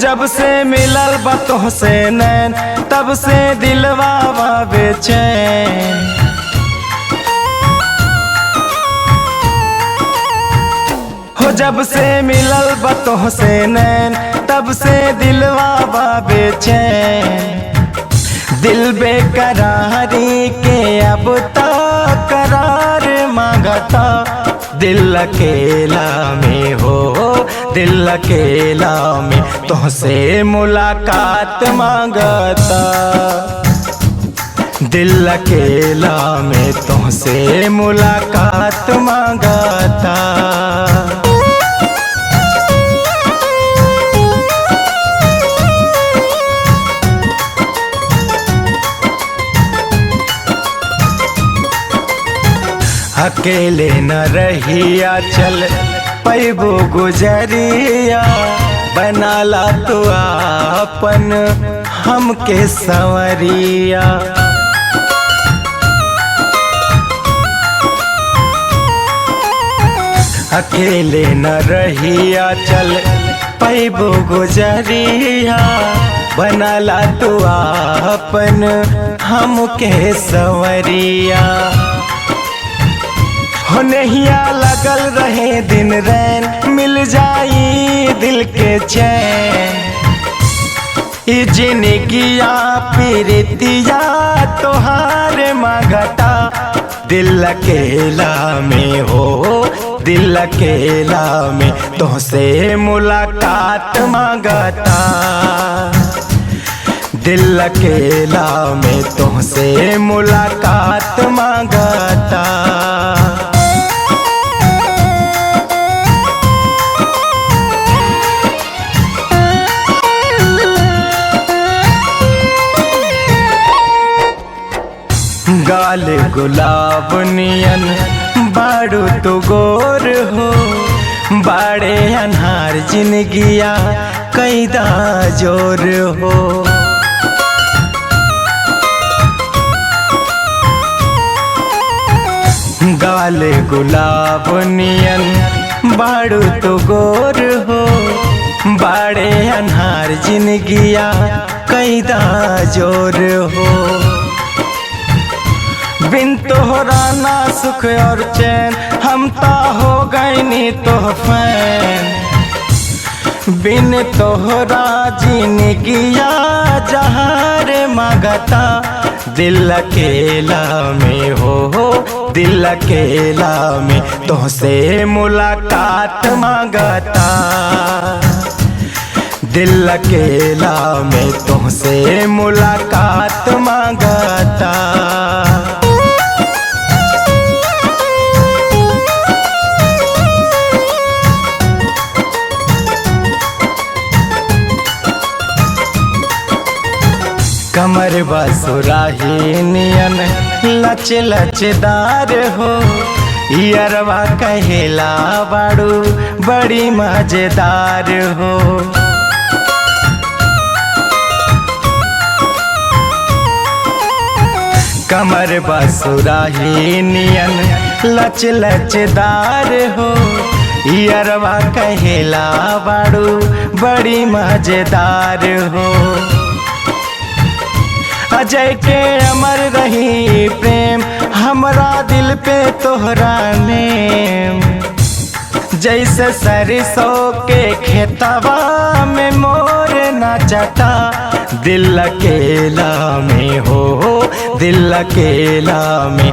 जब से मिलल बा तोहसे नैन, तब से दिलवा बा बेचैन। हो जब से मिलल बा तोहसे नैन, तब से दिलवा बा बेचैन। दिल बेकरारी के अब तो करार मांगता, दिल अकेला में हो, दिल अकेला में तुहसे मुलाकात मांगता। दिल अकेला में तुहसे मुलाकात मांगता। अकेले न रहिया चल पैबो गुजरिया, बनाला तो आपन हमके संवरिया। अकेले न रहिया चल पैबो गुजरिया, बनाला तो आपन हमके संवरिया। हो नहिया लगल रहे दिन रैन, मिल जाई दिल के चैन। ई जिंदगिया प्रीतिया तोहार मांगता, दिल अकेला में हो, दिल अकेला में तुहसे मुलाकात मांगता। दिल अकेला में तुहसे मुलाकात मांगता। गाल गुलाब नियन बाड़ू तो गोर हो, बाड़े अनहार जिनगिया कैदा जोर हो। गाल गुलाब नियन बाड़ू तो गोर हो, बाड़े अनहार जिनगिया कैदा जोर हो। बिन तोहरा ना सुख और चैन, हम ता हो गए नी तोहफैन। बिन तोहरा जिंदगिया जहार मांगता, दिल अकेला में हो, दिल अकेला में तुहसे मुलाकात मांगता। दिल अकेला में तुहसे मुलाकात मांगता। कमर बसुराही नियन लच लचदार हो, यरवा कहेला बाड़ू बड़ी मजेदार हो। कमर बसुराही नियन लच लचदार हो, यरवा कहेला बाड़ू बड़ी मजेदार हो। अजय के अमर रही प्रेम, हमरा दिल पे तोहरा नेम। जैसे सरसों के खेतवा में मोर नाचता, दिल अकेला में हो, दिल अकेला में